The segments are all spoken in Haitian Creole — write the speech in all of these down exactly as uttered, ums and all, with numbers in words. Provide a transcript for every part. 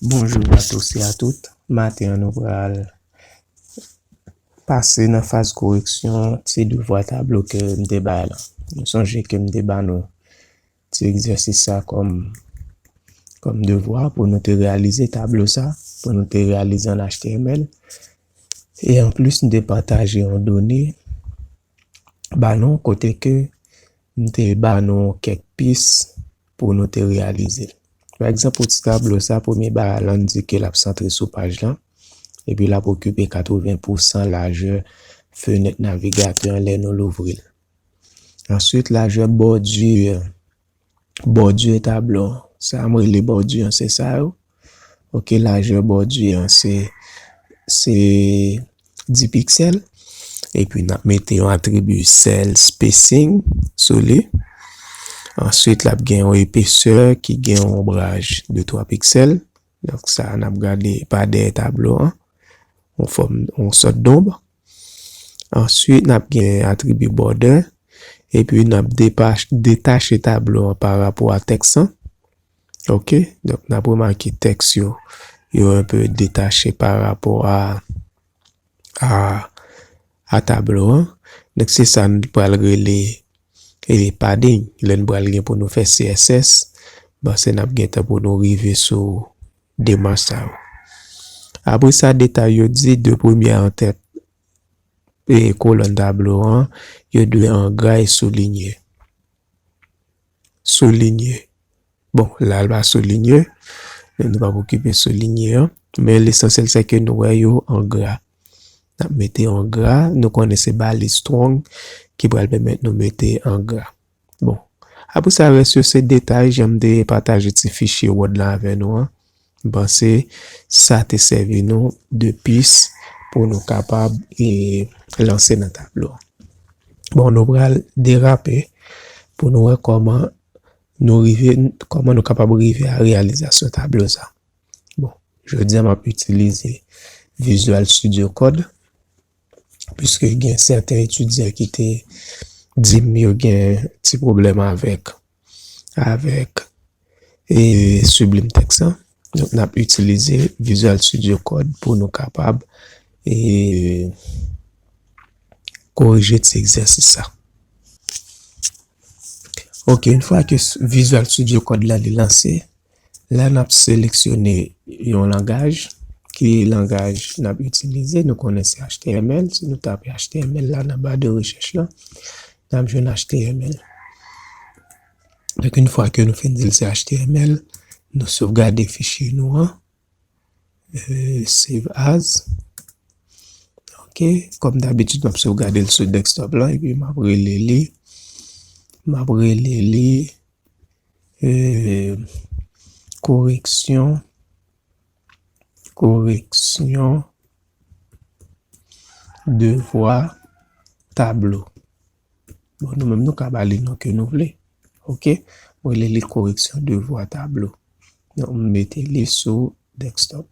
Bonjou a tous e a tout. Maten an, nou pral pase nan faz koreksyon ti devwa tablo ke m te bay la. Nou sonje ke m te ba nou ti egzèsis sa kòm, kòm devwa pou nou te reyalize tablo sa, pou nou te reyalize an H T M L. E anplis, m te pataje yon done ba nou kote ke m te ba nou kèk pis pou nou te reyalize l. Pa egzanp, pou ti tablo sa, premye bagay la, n di ke l ap santre sou paj lan, epi l ap okipe katreven pousan lajè fenèt navigatè an lè nou louvri l. Answit, lajè bòdi, bòdi tablo an. Sa m rele bòdi an, se sa yo. Ok, lajè bòdi an, se, se dis piksèl. Epi n ap mete yon atribi cell spacing sou li. Answit, l ap gen yon epesè ki gen yon onbraj de twa piksèl. Donk sa, n ap gade pa dèyè tablo an. Yon fòm, yon sòt donb. Answit, n ap gen atribi border. Epi n ap depa-, detache tablo an pa rapò a tèks lan. Ok, donk n ap remake tèks yo, yo enpe detache pa rapò a, a, a tablo an. Donk se sa n pral rele, e, padding. Lè n pral gen pou nou fè C S S, bon, se n ap gen tan pou nou rive sou demach sa yo. Apre sa, detay yo di de premye antèt e kolòn tablo an, yo dwe an gra e soulinye. Soulinye. Bon, la, l pa soulinye. Men nou p ap okipe soulinye an. Men lesansyèl, se ke nou wè yo an gra. N ap mete an gra. Nou konnen se baliz strong ki pral pèmèt nou mete an gra. Bon. Apre sa, rès yo se detay. Jan m te pataje ti fichye Word la avè nou an, m panse sa te sèvi nou de pis pou nou kapab, e, lanse nan tablo. Bon, nou pral derape pou nou wè kòman nou rive, kòman nou kapab rive a reyalizasyon tablo sa. Bon, jodi a m ap itilize Visual Studio Code, piske gen sèten etidyan ki te di m yo gen ti pwoblèm avèk, avèk, e, Sublime Text lan. Donk, n ap itilize Visual Studio Code pou nou kapab, e, korije ti egzèsis sa. Ok, yon fwa ke s-, Visual Studio Code la li lanse, la n ap seleksyone yon langaj. Ki langaj n ap itilize? Nou konnen se H T M L. Si nou tape H T M L la nan ba de rechèch lan, n ap jwenn H T M L. Donk, yon fwa ke nou fin di l se H T M L, nou sovgade fichye nou an. E, save as. Ok, kòm dabitid, m ap sovgade l sou desktop lan, epi m ap rele li, m ap rele li, e, koreksyon, koreksyon, devwa, tablo. Bon, nou menm, nou ka ba li non ke nou vle. Ok, m rele li koreksyon devwa tablo. Donk, m mete li sou desktop.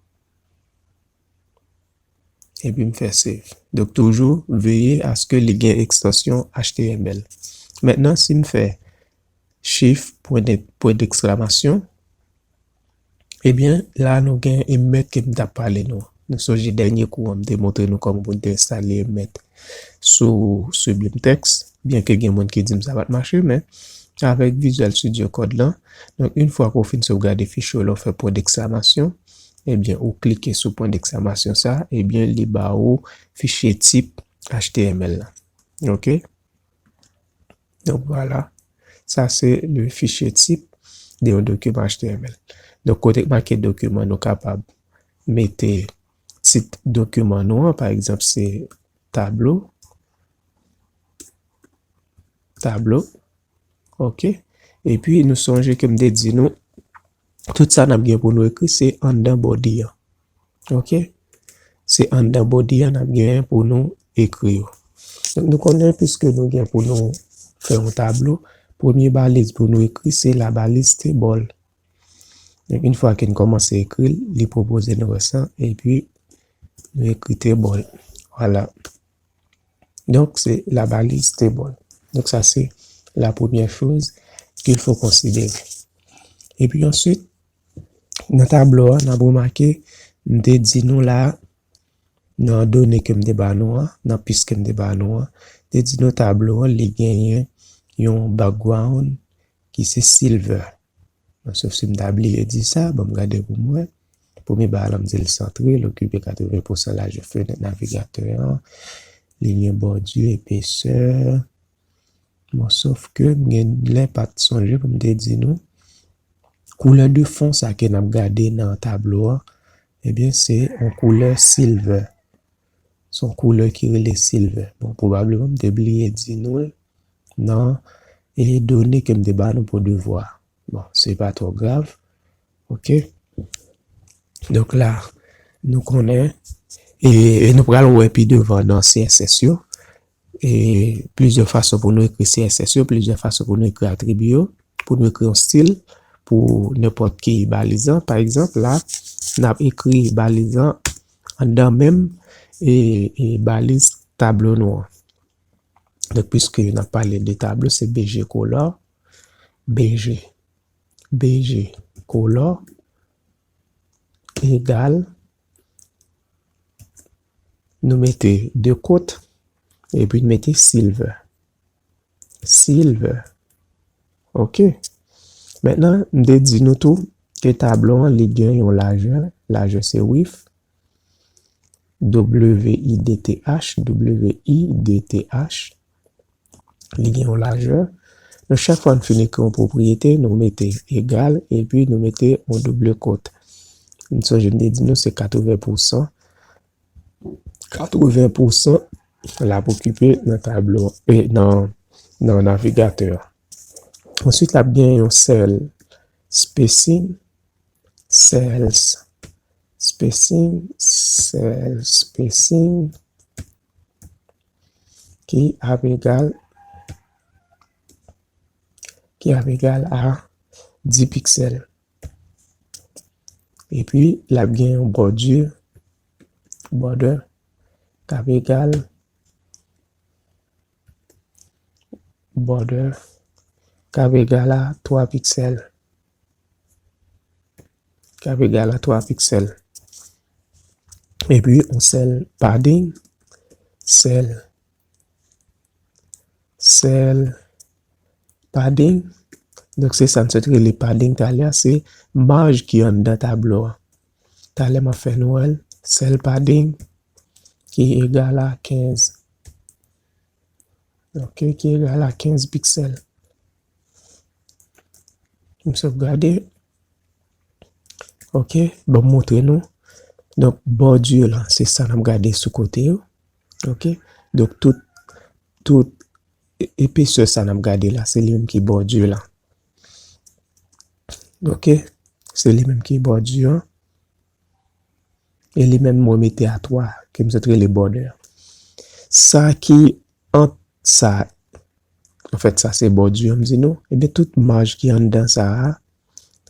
Epi m fè save. Donk, toujou veye aske li gen ekstansyon H T M L. Mentnan, si m fè shift, pwen de, pwen deksklamasyon, ebyen, la nou gen emèt ke m t ap pale nou an. Nou sonje dènye kou an, m te montre nou kòman pou n te enstale emèt sou Sublime Text, byen ke gen moun ki di m sa pa t mache, men avèk Visual Studio Code lan, donk, yon fwa ke w fin sovgade fichye w la, w fè pwen deksklamasyon, ebyen, ou klike sou pwen deksklamasyon sa, ebyen, li ba ou fichye tip H T M L la. Ok? Donk, vwala. Sa se le fichier type de yon dokiman H T M L. Donk, kote k make dokiman, nou kapab mete tit dokiman nou an, pa egzanp, se tablo. Tablo. Ok. Epi, nou sonje ke m te di nou, tout sa n ap gen pou nou ekri, se anndan body an. Ok? Se anndan body an n ap gen pou nou ekri yo. Donk, nou konnen, piske nou gen pou nou fè yon tablo, premye baliz pou nou ekri, se labaliz table. Donk, yon fwa ke n kòmanse ekri l, li pwopoze nou wè sa, epi nou ekri table. Vwala. Donk, se labaliz table. Donk, sa se la première chose qu'il faut considérer. Epi answit, nan tablo a, n ap remake, m te di nou la, nan done ke m te ba nou an, nan pis ke m te ba nou an, te di nou tablo an, li genyen yon background ki se silver. Bon, sof si m ta bliye di sa, ban m gade pou m wè. Premye ba la, m di l santre, l okipe katreven pousan lajè fenèt navigatè an. Li gen bòdi, epesè. Bon, sof ke m gen lè pa t sonje pou m te di nou, koulè de fon sa ke n ap gade nan tablo a, ebyen, se yon koulè silver. Se yon koulè ki rele silver. Bon, pwobableman, m te bliye di nou l nan e done ke m te ba nou pou devwa. Bon, se pa twò grav. Ok? Donk la, nou konnen, e, e nou pral wè pi devan nan C S S yo, e plizyè fason pou nou ekri C S S yo, plizyè fason pou nou ekri atribi yo, pou nou ekri yon stil, pou nenpòt ki balizan. Pa egzanp, la, n ap ekri balizan anndan menm e, e baliz tablo nou an. Donk, piske n ap pale de tablo, se B G color, B G, B G color egal, nou mete de kot, epi n mete silver. Silver. Ok. Mentnan, m te di nou tou ke tablo an, li gen yon lajè. Lajè se width. W I D T H, W I D T H. Li gen yon lajè. Donk, chak fwa n fin ekri yon pwopriyete, nou mete egal, epi nou mete yon double quote. M sonje m te di nou se katreven pousan. Katreven pousan l ap okipe nan tablo, e, nan, nan navigatè a. Answit, l ap gen yon cell spacing, cell spacing, cell spacing, ki ap egal, ki ap egal a dis piksèl. Epi, l ap gen yon bòdi, border, k ap egal, border, k ap egal a twa piksèl. K ap egal a twa piksèl. Epi, yon cell padding, cell, cell padding. Donk, se sa n sot rele padding talè a, se maj ki anndan tablo a. Talè m ap fè nou wè l, cell padding ki egal a kenz. Ok, ki egal a kenz piksèl. M sovgade. Ok, bon, m montre nou. Donk, bòdi lan, se sa n ap gade sou kote yo. Ok, donk, tout, tout e-, epesè sa n ap gade la, se li menm ki bòdi lan. Ok, se li menm ki bòdi an. E li menm, mwen mete a twa, ke m sot rele border. Sa ki ant sa, anfèt, sa se bòdi an, m di nou. Ebyen, tout maj ki anndan sa a,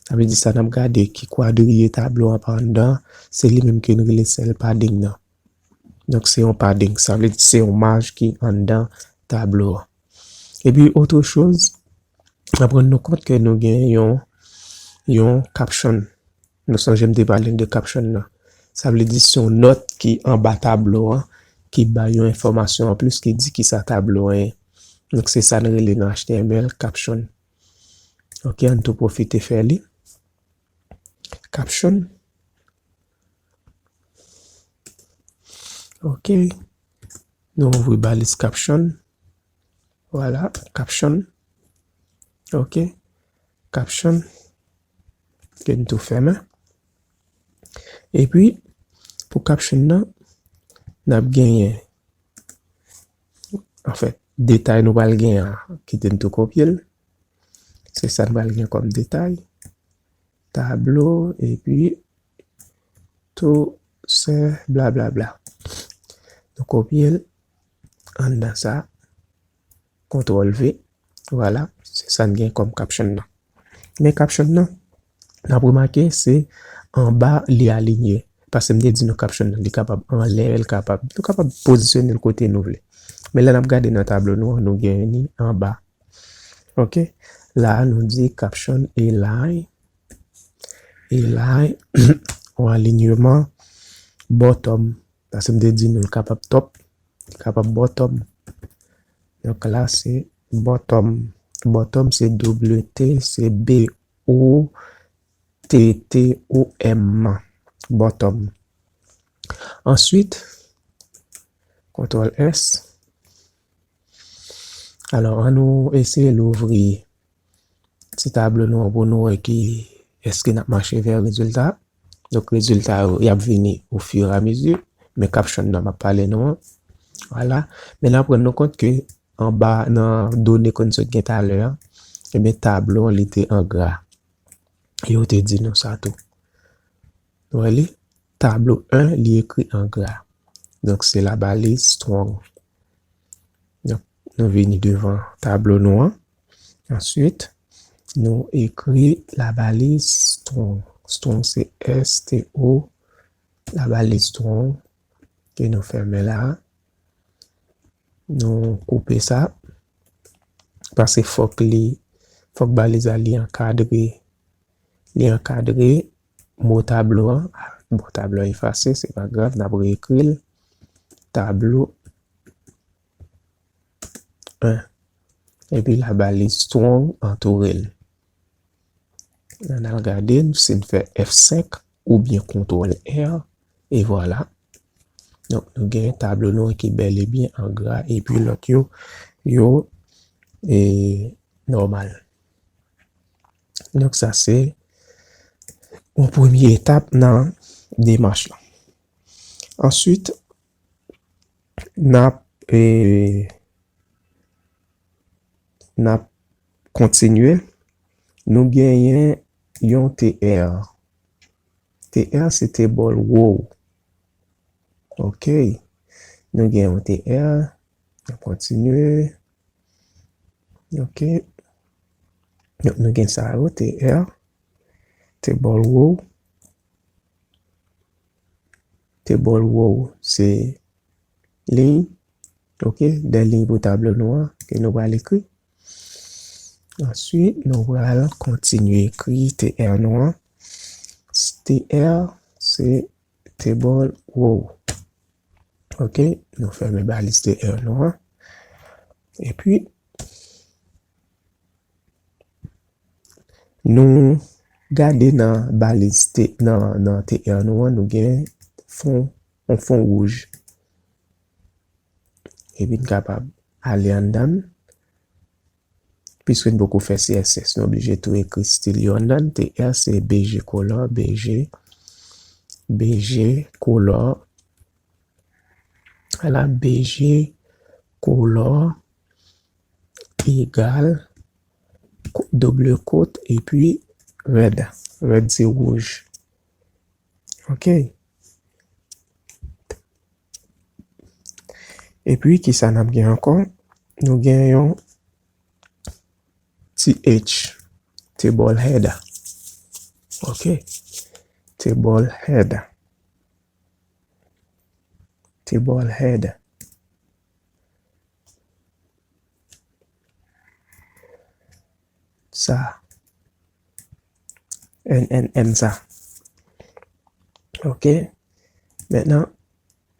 sa vle di sa n ap gade ki kwadriye tablo an pa anndan, se li menm ke n rele cell padding nan. Donk, se yon padding, sa vle di se yon maj ki anndan tablo an. Epi, otre choz, n ap rann nou kont ke nou gen yon, yon caption. Nou sonje m te pale de caption nan. Sa vle di se yon nòt ki anba tablo an, ki bay yon enfòmasyon anplis ki di kisa tablo an ye. Donk, se sa n rele nan H T M L caption. Ok, ann tou pwofite fè li. Caption. Ok. Nou ouvri baliz caption. Vwala, caption. Ok. Caption. Ke n tou fèmen. Epi, pou caption nan, n ap genyen, anfèt, detay nou pral genyen an, kite n tou kopye l. Se sa n pral gen kòm detay. Tablo, epi, tou, se, blablabla. Nou kopye l anndan sa. Kontwòl V. Vwala, se sa n gen kòm caption nan. Men caption nan, n ap remake, se anba li alinye. Paske m te di nou caption nan, li kapab anlè, li kapab, nou kapab pozisyone l kote nou vle. Men lè n ap gade nan tablo nou an, nou genyen li anba. Ok? La a, nou di caption align. E la, yon alinyeman bottom. Paske m te di nou l kapab top, li kapab bottom. Donk la, se bottom. Bottom, se W T, se B O T T O M. Bottom. Answit, kontwòl S. Alò, ann nou eseye louvri ti tablo nou an pou nou wè ki, èske n ap mache vè rezilta. Donk, rezilta yo, y ap vini au fur et à mesure. Men caption nan m ap pale nou an. Vwala. Men n ap rann nou kont ke anba, nan done ke n sot gen talè a, ebyen, tablo an, li te an gra. Yo te di nou sa tou. Nou wè li? Tablo en, li ekri an gra. Donk, se labaliz strong. Donk, nou vini devan tablo nou an. Answit, nou ekri labaliz strong. Strong, se S T O, labaliz strong, ke nou fèmen la. Nou koupe sa, paske fòk li, fòk baliz la li ankadre, li ankadre mo tablo an. Bon, tablo an efase, se pa grav, n ap reekri l. Tablo en. Epi labaliz strong antoure l. Ann al gade si n fè F senk oubyen kontwòl R, e vwala. Donk, nou gen tablo nou an ki bèl e byen an gra, epi lòt yo, yo, e, nòmal. Donk, sa se yon premye etap nan demach lan. Answit, n ap, e, n ap kontinye. Nou genyen yon T R. T R se table row. Ok. Nou gen yon T R. N ap kontinye. Ok. Donk, nou gen sa yo, T R. Table row. Table row, se liy. Ok, de liy pou tablo nou an, ke nou pral ekri. Answit, nou pral kontinye ekri T R nou an. T R, se table row. Ok, nou fèmen baliz T R nou an. Epi, nou gade nan baliz T, nan, nan T R nou an, nou gen fon, yon fon wouj. Epi n kapab ale anndan. Piske n poko fè C S S, nou oblije tou ekri stil yo anndan. T R se B G color, B G, B G color. Ala, B G color egal ko-, double quote, epi red. Red se wouj. Ok. Epi, kisa n ap gen ankò? Nou gen yon T H, table head. Ok. Table head. Table head. Sa. N N N sa. Ok. Mentnan,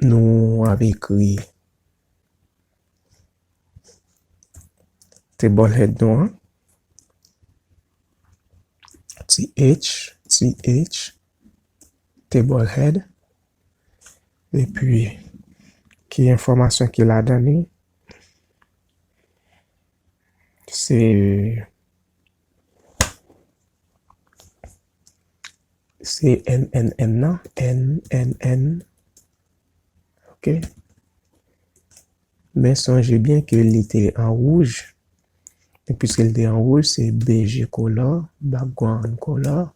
nou ap ekri table head nou an. T H, T H, table head. Epi, ki enfòmasyon ki ladan li? Se, se N N N nan, N N N. Ok. Men sonje byen ke li te an wouj. E piske li te an wouj, se B G color, background color.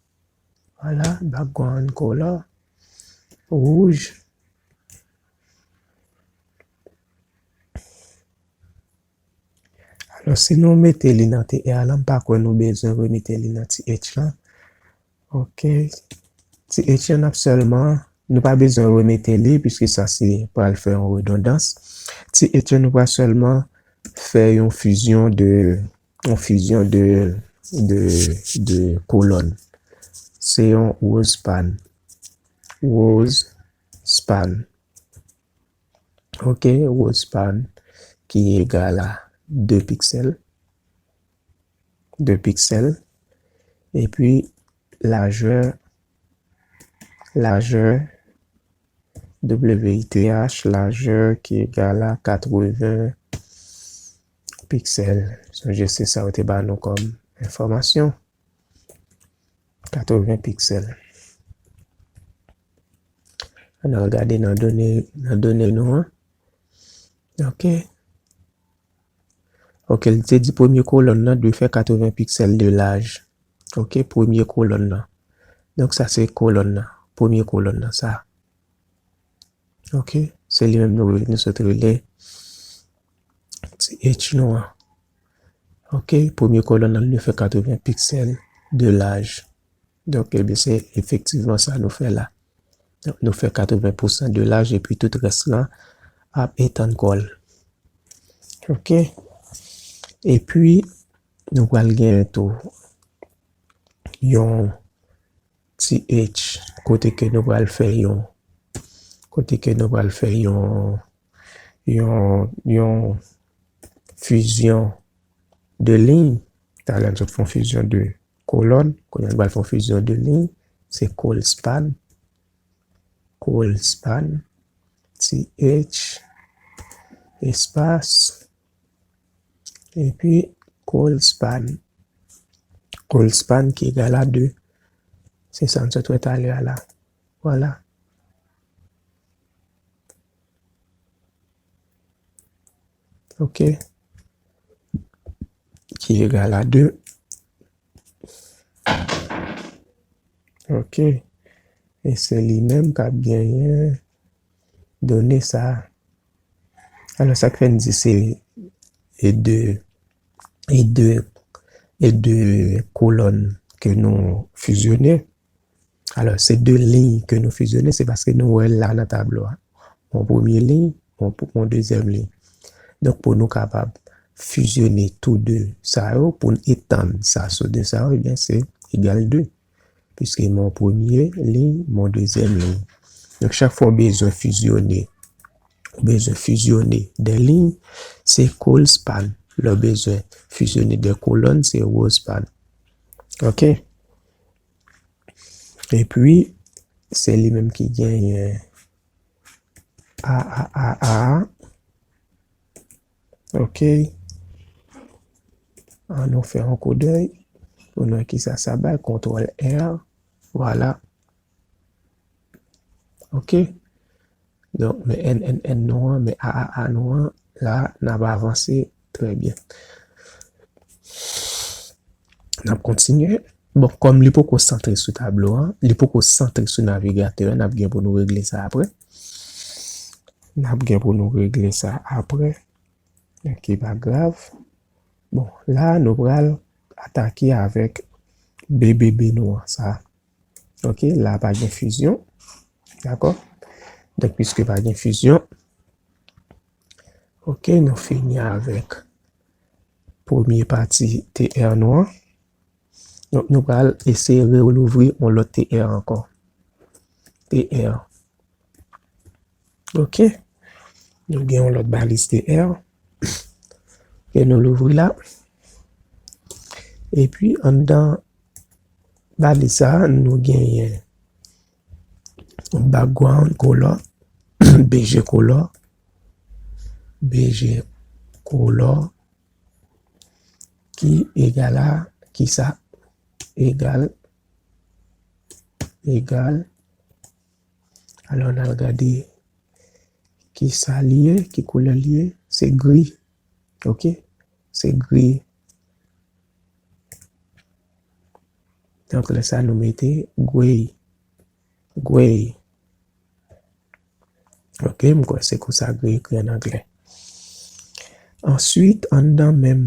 Vwala, background color. Wouj. Alò, si nou mete li nan T R la, m pa kwè nou bezwen remete li nan T H la. Ok. T H la, n ap sèlman, nou pa bezwen remete li, piske sa se pral fè yon redondans. T H la, nou pral sèlman fè yon fizyon de, yon fizyon de, de, de kolòn. se yon row span. Row span. Ok, row span ki egal a de piksèl. De piksèl. Epi lajè, lajè W I T H, lajè ki egal a katreven piksèl. Sonje se sa yo te ba nou kòm enfòmasyon. Katreven piksèl. Ann al gade nan done, nan done nou an. Ok. Ok, li te di premye kolòn nan dwe fè katreven piksèl de laj. Ok, premye kolòn nan. Donk sa se kolòn nan, premye kolòn nan sa. Ok, se li menm nou, nou sot rele T H nou an. Ok, premye kolòn nan dwe fè katreven piksèl de laj. Donk, ebyen, se efektivman sa nou fè la. Donk, nou fè katreven pousan de laj epi tout rès lan ap etann kò l. Ok. Epi, nou pral gen tou yon T H kote ke nou pral fè yon, kote ke nou pral fè yon, yon, yon fizyon de liy. Talè nou sot fè yon fizyon de kolòn, kounye a nou pral fè yon fizyon de liy. Se col span, col span, T H, espas, epi col span. Col span ki egal a de. Se sa nou sot wè talè a la. Vwala. Ok. Ki egal a de. Ok. E se li menm k ap genyen done sa a. Alò, sa k fè n di se e de, e de, e de kolòn ke nou fizyone. Alò, se de liy ke nou fizyone, se paske nou wè l la nan tablo a. Yon premye liy, yon, yon dezyèm liy. Donk, pou nou kapab fizyone tou de sa yo, pou n etann sa sou de sa yo, ebyen, se egal de. Piske m yon premye liy, m yon dezyèm liy. Donk, chak fwa w bezwen fizyone, ou bezwen fizyone de liy, se col span. Lè w bezwen fizyone de kolòn, se row span. Ok? Epi, se li menm ki genyen A, A, A, A. Ok. An nou fè yon koudèy pou nou wè kisa sa bay. Kontwòl R. Vwala. Ok. Donk, men N, N, N nou an, men A, A, A nou an, la, n ap avanse trè byen. N ap kontinye. Bon, kòm li poko santre sou tablo an, li poko santre sou navigatè an, n ap gen pou nou regle sa apre. N ap gen pou nou regle sa apre. Ok, pa grav. Bon, la, nou pral atake avèk B B B nou an, sa. Ok, la pa gen fizyon. Dakò? Donk, piske pa gen fizyon, ok, nou fini avèk premye pati T R nou an. Donk, nou pral eseye relouvri yon lòt T R ankò. T R. Ok. Nou gen yon lòt baliz T R. Ke nou louvri la. Epi, anndan baliz sa a, nou genyen background color, B G color, B G color, ki egal a, kisa? Egal, egal. Alò, n al gade kisa li ye, ki koulè li ye. Se gri. Ok? Se gri. Donk, lè sa, nou mete gray. Gray. Ok, m kwè se konsa gray ekri an anglè. Answit, anndan menm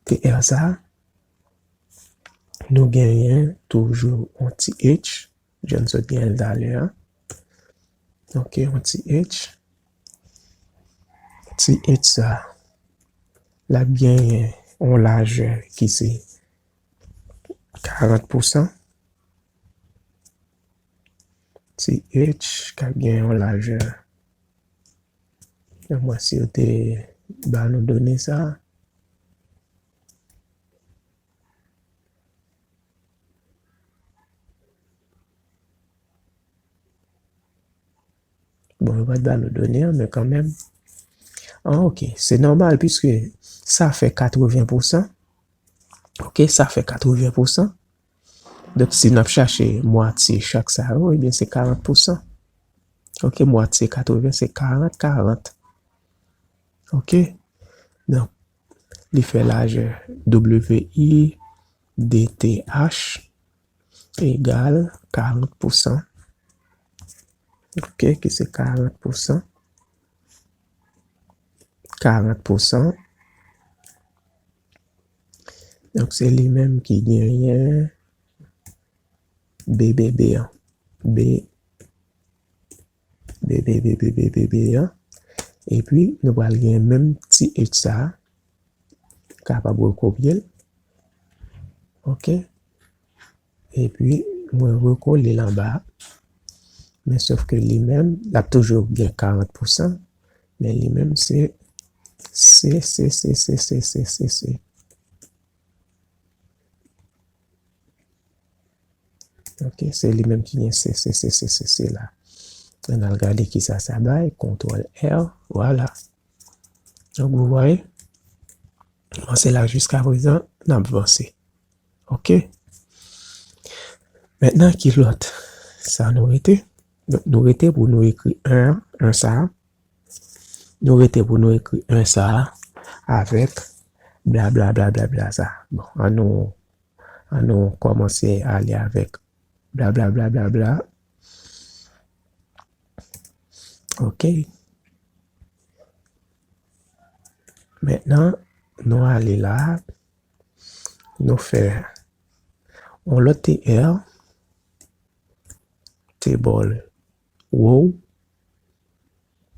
T R sa, nou genyen toujou yon T H. Jan n sot genyen l talè a. Ok, yon T H. T H sa, l ap genyen yon lajè ki se karant pousan. T H k ap gen yon lajè. Ann wè si yo te ba nou done sa. Bon, yo pa t ba nou done an, men kanmenm. Ah, ok, se nòmal, piske sa fè katreven pousan. Ok, sa fè katreven pousan. Donk, si n ap chache mwatye chak sa yo, ebyen, se karant pousan. Ok, mwatye katreven, se karant, karant. Ok? Donk, li fè lajè W I D T H egal karant pousan. Ok, ki se karant pousan. Karant pousan. Donk, se li menm ki genyen B B B an. B, B B B B B B B an. Epi, nou pral gen menm T H sa a. Kapab rekopye l. Ok. Epi, mwen rekole l anba. Men sòf ke li menm, l ap toujou gen karant pousan. Men li menm, se C, C, C. Ok, se li menm ki gen C, C, C, C, C, C la. Ann al gade kisa sa bay, kontwòl R, vwala. Donk, vous voyez, bon, se la jiska prezan, n ap vanse. Ok? Mentnan, ki lòt? Sa nou rete. Donk, nou rete pou nou ekri en an, en sa a. Nou rete pou nou ekri en sa a avèk bla, bla, bla, bla, bla sa. Bon, ann nou, ann nou kòmanse ale avèk bla, bla, bla, bla, bla. Ok. Mentnan, nou ale la, nou fè yon lòt T R, table row,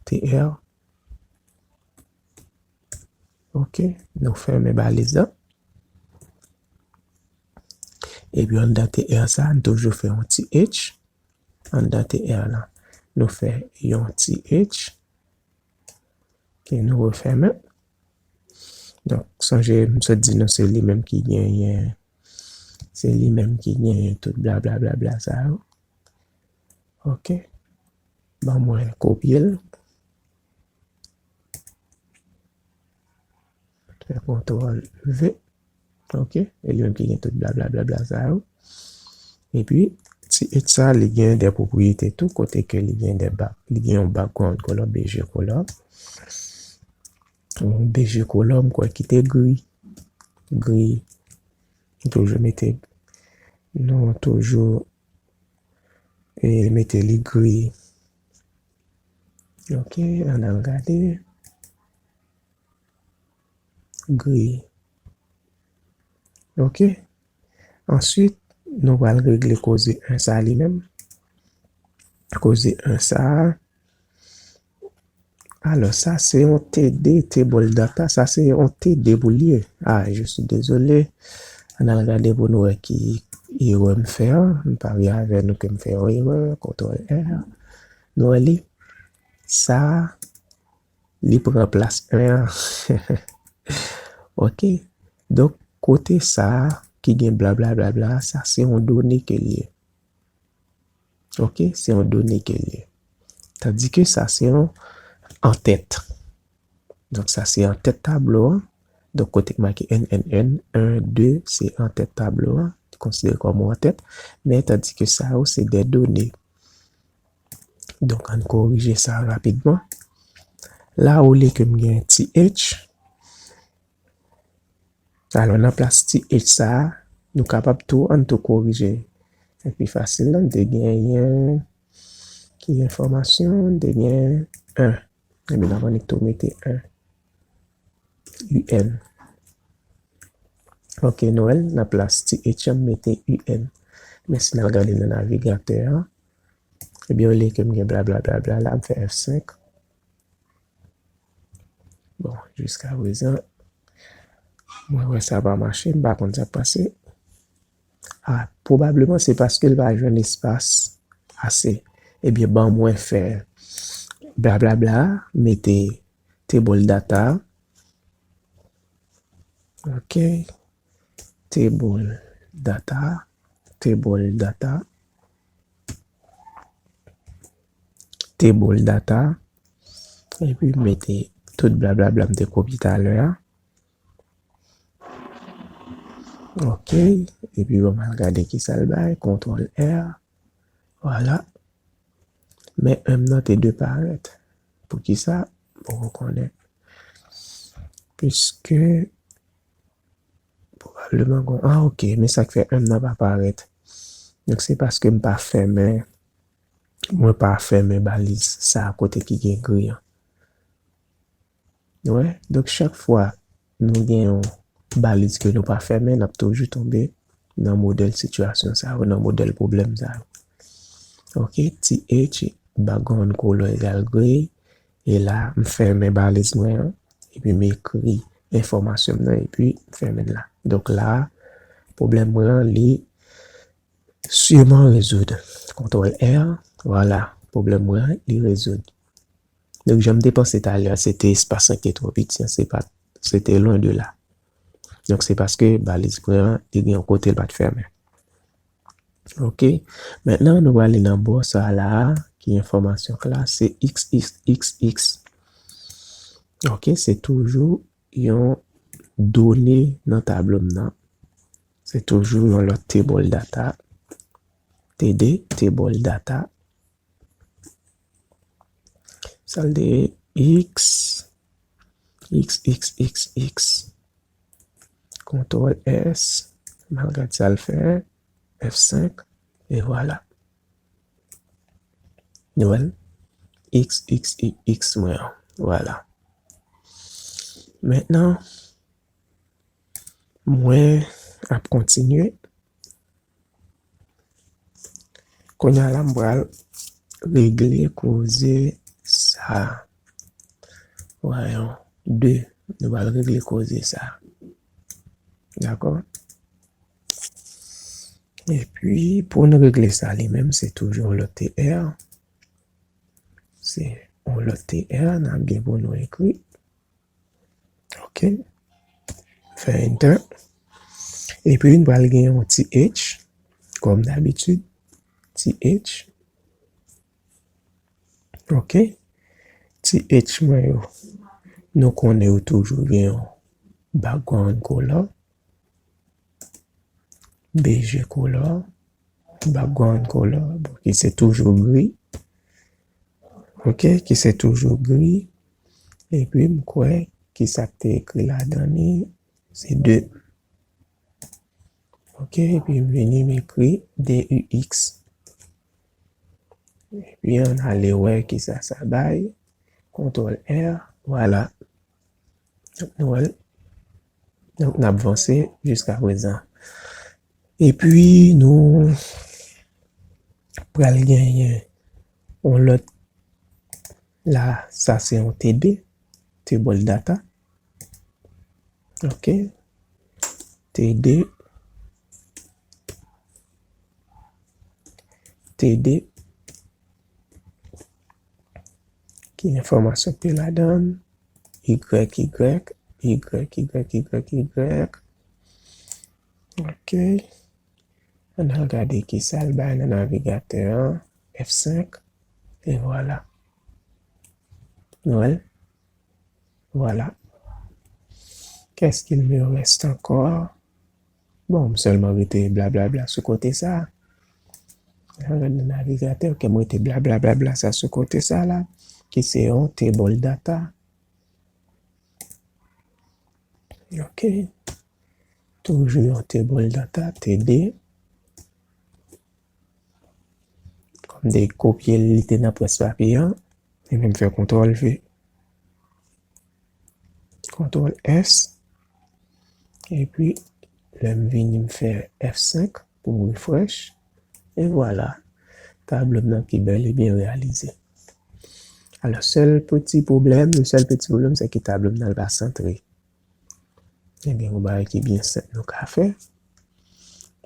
T R. Ok, nou fèmen baliz la. Epi anndan T R sa, nou toujou fè yon T H. Anndan T R la, nou fè yon T H. Ke nou refèmen. Donk, sonje, m sot di nou se li menm ki genyen, se li menm ki genyen tout bla, bla, bla, bla sa yo. Ok. Ban mwen kopye l. Fè kontwòl V. Ok. E li menm ki gen tout bla, bla, bla, bla sa yo. Epi, T H sa, li gen de pwopriyete tou, kote ke li gen de bak, li gen yon background color, B G color. Yon B G color, m kwè ki te gri. Gri. Nou toujou mete, nou toujou, e, mete li gri. Ok, ann al gade. Gri. Ok. Answit, nou pral regle koze en sa li menm. Koze en sa. Alò, sa se yon T D, table data, sa se yon T D pou l ye. Ah, je suis désolé. Ann al gade pou nou wè ki erè m fè an. M parye avè nou ke m fè yon erè, kontwòl R. Nou wè li. Sa, li pran plas en an. Ok. Donk, kote sa ki gen bla, bla, bla, bla, sa se yon done ke l ye. Ok, se yon done ke l ye. Tandike sa se yon antèt. Donk, sa se antèt tablo an. Donk, kote k make N N N, en, de, se antèt tablo an. Konsidere kòm yon antèt. Men, tandike sa yo, se de done. Donk, ann korije sa rapidman. La, olye ke m gen T H, alò, nan plas T H sa a, nou kapab tou, ann tou korije. Se pi fasil la, m te genyen, ki enfòmasyon, m te genyen en. Ebyen, n ap annik tou mete en. U N. Ok, nou wè l, nan plas T H an, m mete U N. Men si n al gade nan navigatè an, ebyen, olye ke m gen bla, bla, bla, bla la, m fè F senk. Bon, jiska prezan, mwen wè sa pa mache, m pa konn sa k pase. Ah, pwobableman se paske l pa jwenn espas ase. Ebyen, ban mwen fè blablabla, mete table data. Ok. Table data, table data, table data. Epi mete tout blablabla m te kopye talè a. Ok. Epi bon, m al gade ki sa l bay. Kontwòl R. Vwala. Men M nan te dwe parèt. Poukisa? M poko konnen. Piske, pwobableman, gon, ah, ok, men sa k fè M nan pa parèt. Donk, se paske m pa fèmen, mwen pa fèmen baliz sa a kote ki gen gri an. Wè, donk chak fwa nou gen yon baliz ke nou pa fèmen, n ap toujou tonbe nan modèl sitiyasyon sa yo, nan modèl pwoblèm sa yo. Ok, T H, background color egal gray, e la, m fèmen baliz mwen an, epi m ekri enfòmasyon m nan, epi m fèmen l la. Donk la, pwoblèm mwen an, li siman rezoud. Kontwòl R, vwala, pwoblèm mwen an, li rezoud. Donk, jan m te panse talè a, se te espas lan ki te twò piti an, se pa, se te lwen de la. Donk, se paske baliz mwen an, li gen yon kote l pa t fèmen. Ok. Mentnan, nou prale nan bò sa la, ki enfòmasyon k la, se X X X X. Ok, se toujou yon done nan tablo m nan. Se toujou yon lòt table data. T D, table data. Sa l te ye? X, X, X, X, X. Kontwòl S, m al gad sa l fè, F senk, e vwala. Nou wè l? X, X, X, X mwen an. Vwala. Mentnan, mwen ap kontinye. Kounye a la, m pral regle koze sa. Voyons, de. Nou pral regle koze sa. Dakò? Epi, pou n regle sa, li menm, se toujou yon lòt T R. Se yon lòt T R, n ap gen pou nou ekri. Ok. Fè enter. Epi, n pral gen yon T H, kòm dabitid. T H. Ok. T H mwen yo, nou konnen yo toujou gen yon background color. B G color, background color, bon, ki se toujou gri. Ok, ki se toujou gri. Epi, m kwè ki sa k te ekri ladan li, se de. Ok, epi m vini, m ekri D U X. Epi, ann ale wè ki sa sa bay. Kontwòl R, vwala. Nou wè l. Donk, n ap vanse jiska prezan. Epi, nou pral genyen yon lòt la, sa se yon T D, table data. Ok. T D. T D. Ki enfòmasyon ki te ladan l? Y, Y, Y, Y, Y, Y. Ok. Ann al gade ki sa l bay nan navigatè an. F senk. E vwala. Nou wè l? Vwala. Qu'est-ce qu'il me reste encore? Bon, m sèlman rete blablabla sou kote sa. Ann gade nan navigatè, ok, m rete blablabla sa sou kote sa la, ki se yon table data. Ok. Toujou yon table data, T D. Kòm m te kopye l, li te nan près papye an, ebyen m fè kontwòl V. Kontwòl S. Epi, lè m vini, m fè F senk pou m refresh. E vwala, tablo m nan ki bèl e byen reyalize. Alò, sèl piti pwoblèm, le sèl piti pwoblèm, se ke tablo m nan pa santre. Ebyen, yon bagay ki byen senp nou ka fè.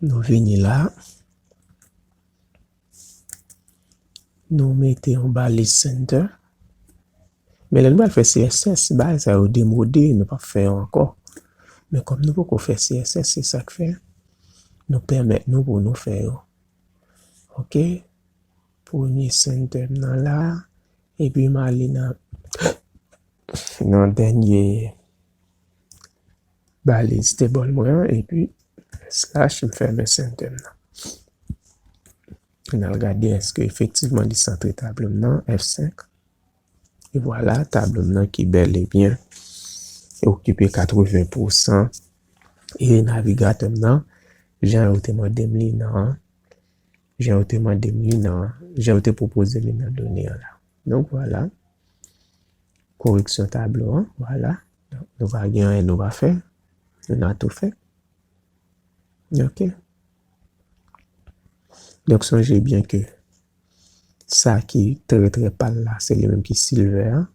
Nou vini la. Nou mete yon baliz center. Men lè nou pral fè C S S, bagay sa yo demode, nou p ap fè yo ankò. Men kòm nou poko fè C S S, se sa k fè nou pèmèt nou pou nou fè yo. Ok? Premye center m nan la, epi m ale nan, nan dènye baliz table mwen an, epi slash m fèmen center m nan. N al gade èske efektivman li santre tablo m nan, F senk. E vwala, tablo m nan ki bèl e byen okipe katreven pousan. E navigatè m nan, jan yo te mande m li nan, jan yo te mande m li nan, jan yo te pwopoze m li nan done an la. Donk, vwala. Koreksyon tablo an, vwala. Donk, nou pa gen anyen nou pa fè. Nou nan tou fè. Ok. Donk, sonje byen ke sa ki trè, trè pal la, se li menm ki silver an.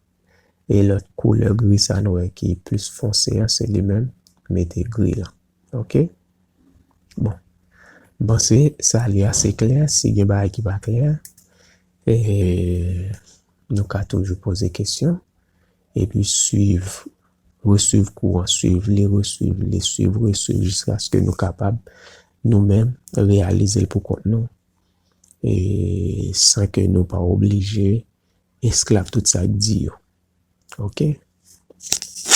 E lòt koulè gri sa nou wè ki plis fonse an, se li menm mete gri lan. Ok? Bon. M panse sa li ase klè. Si gen bagay ki pa klè, e, nou ka toujou poze kesyon. Epi swiv, reswiv kou an, swiv li, reswiv li, swiv, reswiv, jiskaske nou kapab nou menm reyalize l pou kont nou. E san ke nou pa oblije esklav tout sa k di yo. Ok?